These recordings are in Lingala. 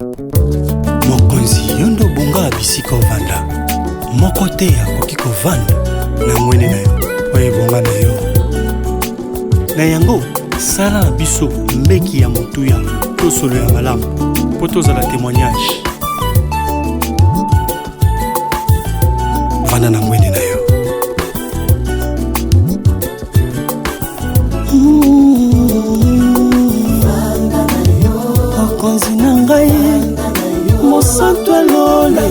Mokonzi, yo nde obonga bisika ovanda, moko te akoki kovanda na ngwende na yo oyo ebonga na yo. Na yango, sala na biso mbeki ya motuya to solo ya malamu mpo tozala témoignage. Vanda na ngwende na yo. Mokonzi na ngai, mosantu ya lola,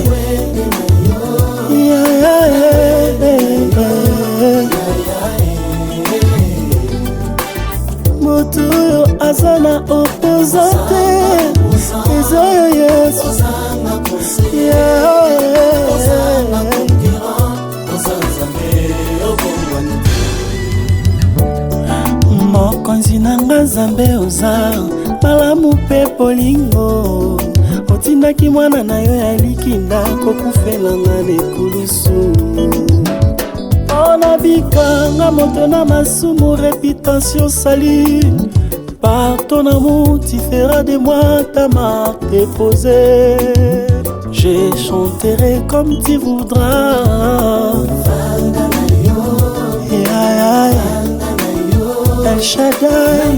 moto oyo aza na opoza te eza yo Yesu. Mokonzi na nga, Nzambe, oza malamu mpe bolingo. Otindaki mwana na yo ya likinda kokufela nga na ekulusu mpo nabika, nga moto na masumu. Réputation sali par ton amour, tu feras de moi ta marque déposée. Je chanterai comme tu voudras. Yeah, yeah. El Shaddai.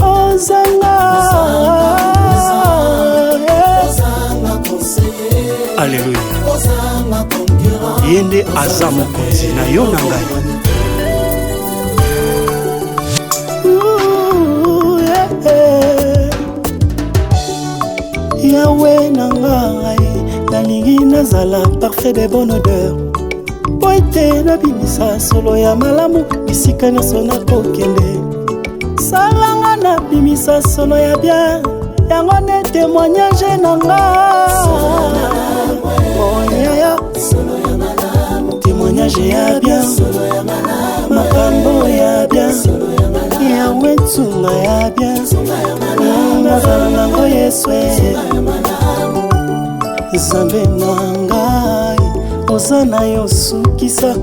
Ozanga. Aleluya, ye nde aza mokonzi na yo na ngai. Ooh, yeah. Yawe na ngai, nalingi nazala parfum de bonne odeur po ete nabimisa solo ya malamu bisika nyonso nakokende. Salanga nabimisa solo ya bien, yango nde témoignage na nga. Oh, yeah. Témoignage ya bien, makambo ya bien, yawe ntunga ya bien, nazala nango Yesu. Nzambe na ngai, oza na yo sukisa,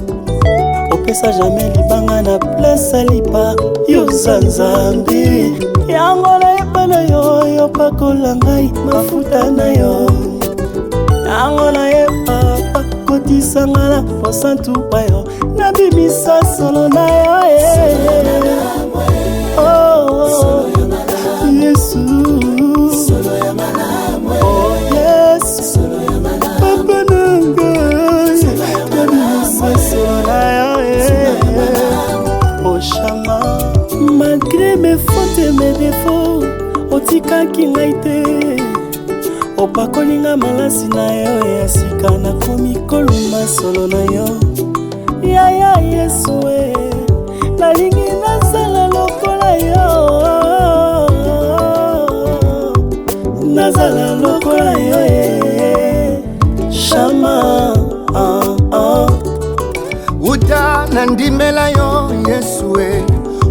opesa jamais libanga na place alipa. Yo oza Nzambe, yango nayeba na yo. Yo pakola ngai mafuta na yo, yango nayeba. Kotisanga na bosantu bwa yo, nabimisa solo na yo eh. Oh, Yesu, oh Yesu, papa na ngai, nabimisa solo na yo eh. Oshama, malgré mes fautes et mes défauts, otikaki ngai te. Opakoli nga malasi na yo ya sika, nakomi kolumba solo na yo. Yaya Yesu e, nalingi nazala lokola yo, nazala lokola yo e Shama, ah, ah. Uta na ndimela yo Yesu e,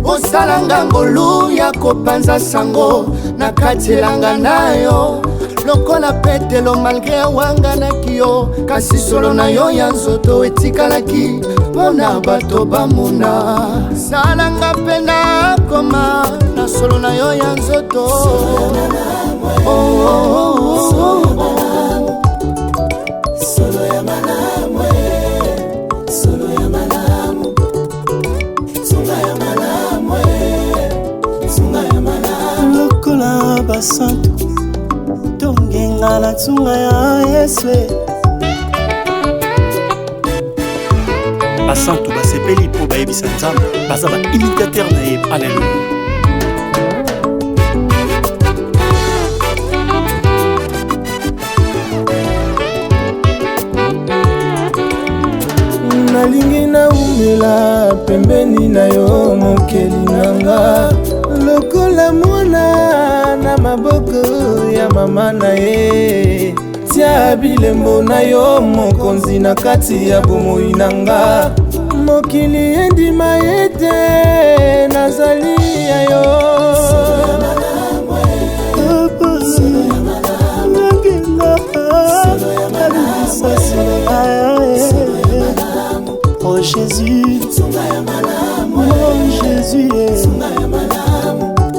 osalanga ngolu ya kopanza sango na kati elanga na yo. Lokola Petelo, malgré awanganaki yo, kasi solo na yo ya nzoto etikalaki mpo na bato bamona. Salanga mpe nakoma na solo na yo ya nzoto. Oh, oh, oh, oh, oh. Solo ya malamu, solo ya malamu, sunga ya malamu, sunga ya malamu. Lokola basantu tongenga na ntunga ya Yesu. Basantu basepeli mpo bayebisa Nzambe baza baimitateur na ye. Aleluya. Nalingi naumela pembeni na yo, mokeli na nga, lokola mwana na maboko ya mama na ye. Tia bilembo na yo, mokonzi, na kati ya bomoi na nga. Mokili endima ete nazali ya yo. Nagenga nabimisa solo na yo. Oh Jésus, oh Jésus,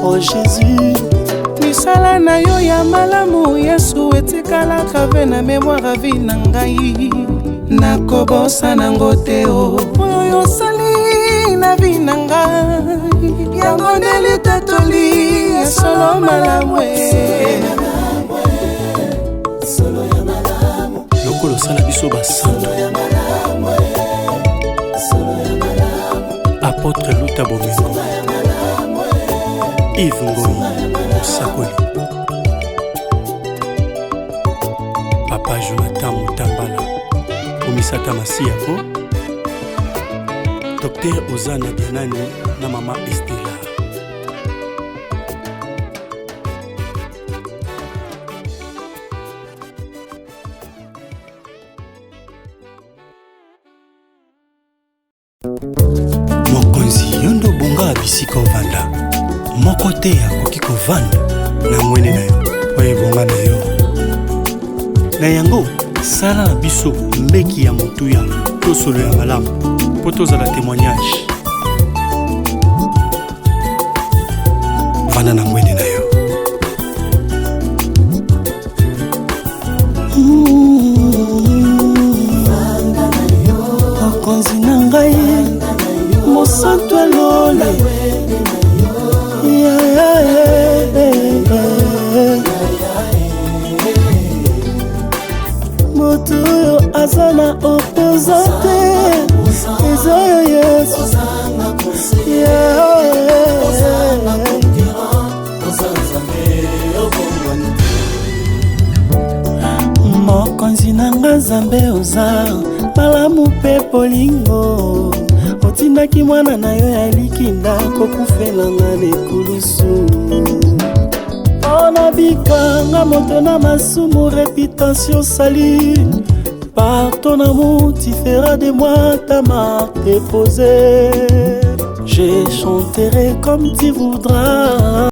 oh Jésus. Misala na yo ya malamu Yesu etikalaka ve na memoire avi na ngai, nakobosana yango te. O oyo yosali na vi na ngai, yango nde litatoli ya solo malamu e. Lokola osala biso basantu, apôtre Luta Bomengo, Yves Ngoi mosakoli, papa Jonathan Mutambala, komisata masiya po Dr Ozana Dianani na mama Estela. Mokonzi, yo nde obonga bisika ovanda, moko te akoki kovanda na ngwene na yo oyo ebonga na yo. Na yango sala na biso mbeki ya motuya to solo ya malamu mpo tozala témoignage. Vanda na ngwende na yo. Mokonzi na ngai, mosantu alola, moto oyo aza na opoza te, eza yo Yesu. Mokonzi na nga Nzambe, oza malamu mpe bolingo, otindaki mwana na yo ya likinda kokufelanga na ekulusu mpo nabikanga moto na masumu. Réputation sali par ton amour, tu feras de moi ta marque déposée. Je chanterai comme tu voudras.